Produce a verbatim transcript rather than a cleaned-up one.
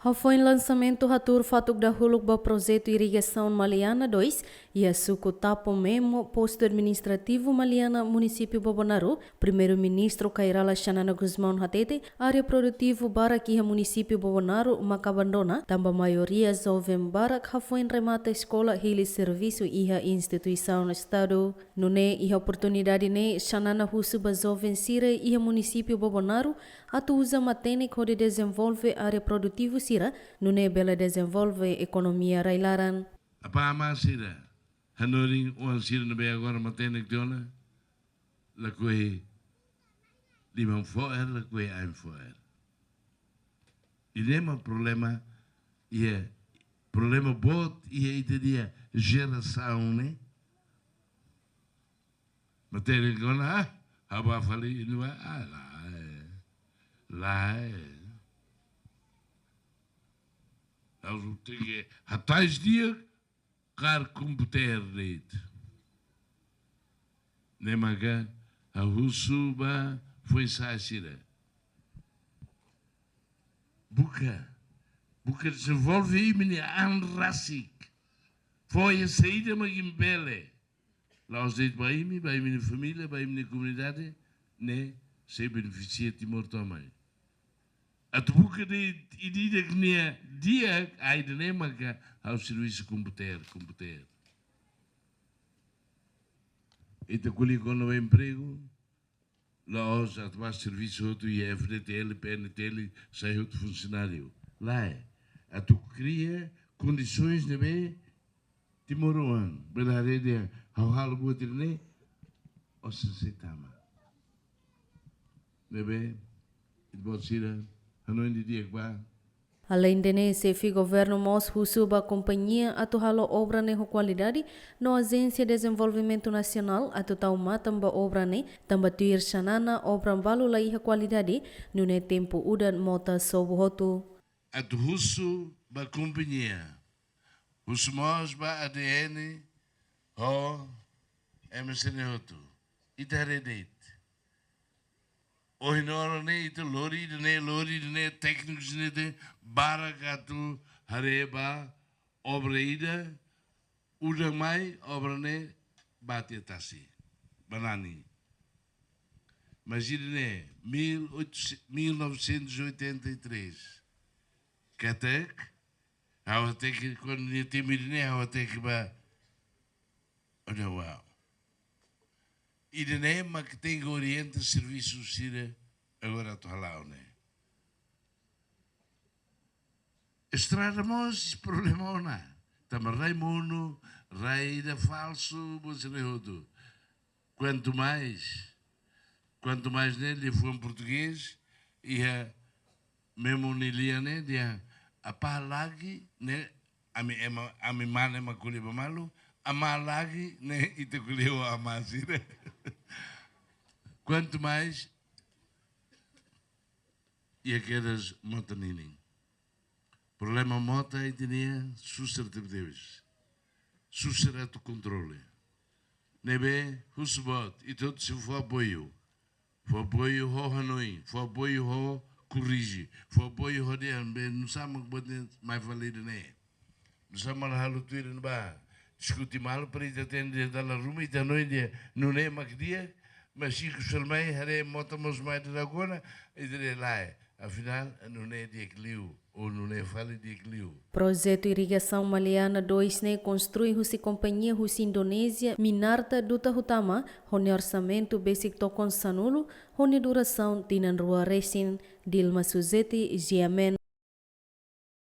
Hafoin lansamentu hatuur fatuk dahuluk ba projetu irrigasaun Maliana dois, iha suku Tapo Memo, postu administrativu Maliana, munisípiu Bobonaro, Primeiru-Ministru Kay Rala Xanana Gusmão hatete, área produtivu barak iha munisípiu Bobonaro maka abandona, tanba maioria joven barak hafoin remata eskola hili servisu iha instituisaun Estadu. Nune'e iha oportunidade ne'e, Xanana husu ba joven sira iha munisípiu Bobonaro atu uza matenek hodi dezenvolve área produtivu sira, nune'e bele dezenvolve ekonomia rai-laran. Apá amá sira, hanorin oan sira ne'ebé agora matenek tiha ona, lakohi liman fo'er, lakohi ain fo'er. Ida-ne'e mak problema, iha problema boot iha ita-nia jerasaun ne'e. Matenek tiha ona, ah, ha'u bá fali iha ne'ebá, ah, lae. Lae. Ha'u tenke hatais di'ak, kaer komputer de'it. Ne'e maka ha'u husu ba foin-sa'e sira. Buka, buka dezenvolve imi-nia an rasik. Fó iha saida mak imi bele. La'ós de'it ba imi, ba imi-nia família, ba imi-nia komunidade, ne'e sei benefisia Timor tomak. Atu buka de'it ida-idak nia di'ak, ah, ida-ne'e maka ha'u servisu komputer, komputer. Ita ko'alia kona-ba empregu, la'ós atu bá servisu hotu iha F D T L, P N T L, sai hotu funsionáriu. Lae, atu kria kondisoens ne'ebé timoroan bele haree dehan ha'u halo buat ida-ne'e, osan sei tama. Ne'ebé, ita-boot sira, hanoin didi'ak bá. Aleinde ne'e, xefe governu mós husu ba kompañia atu halo obra ne'e ho kualidade, no Ajénsia Dezenvolvimentu Nasionál atu tau matan ba obra ne'e, tanba tuir Xanana obra balu la iha kualidade, nune'e tempu udan mota sobu hotu. Atu husu ba kompañia, husu mós ba A D N ho M S N hotu. Ita haree de'it. Ohin loron ne'e ita lori ida-ne'e, lori ida-ne'e, tékniku sira-ne'e barak atu haree ba obra ida, udan mai obra ne'e bá tiha tasi, bá nani. Mas ida-ne'e, mil oito, mil novecentos e oitenta e três. Katak, ha'u hateke, kuandu nia temi ida-ne'e, ha'u hateke ba, olha, uau. Ida-ne'e mak tenke orienta servisu sira agora atu hala'o ne'e. Estrada mós problema ona. Tanba rai monu, rai ida falsu, buat sira-ne'e hotu. Quanto mais, quanto mais ne'e, liafuan portugés, iha Memo nia lian ne'e dehan, apá lagi ne'e, ami ema, ami mane mak ko'alia ba malu, amá lagi ne'e ita ko'alia ho amá sira. Quanto mais, iha kedas mota ninin. Problema mota ita-nia susar tebetebes. Susar atu kontrola. Ne'ebé, husu boot, ita hotu sei fó apoiu. Fó apoiu ho hanoin, fó apoiu ho korrije, fó apoiu ho dehan be nusá mak buat ne'e mai fali ida-ne'e. Nusá mak la halo tuir ne'ebá. Diskute malu para ita hatene dehan dala ruma ita hanoin dehan nune'e mak di'ak, mas ikus fali mai haree mota mós mai dala ruma, ita dehan lae. Afinál, nune'e di'ak liu, ou nune'e fali di'ak liu. Projetu irrigasaun Maliana dois ne'e konstrui husi kompañia husi Indonézia, Minarta Duta Hutama, ho nia orsamentu besik tokon sanulu, ho nia durasaun tinan rua resin. Dilma Suzeti, G M N.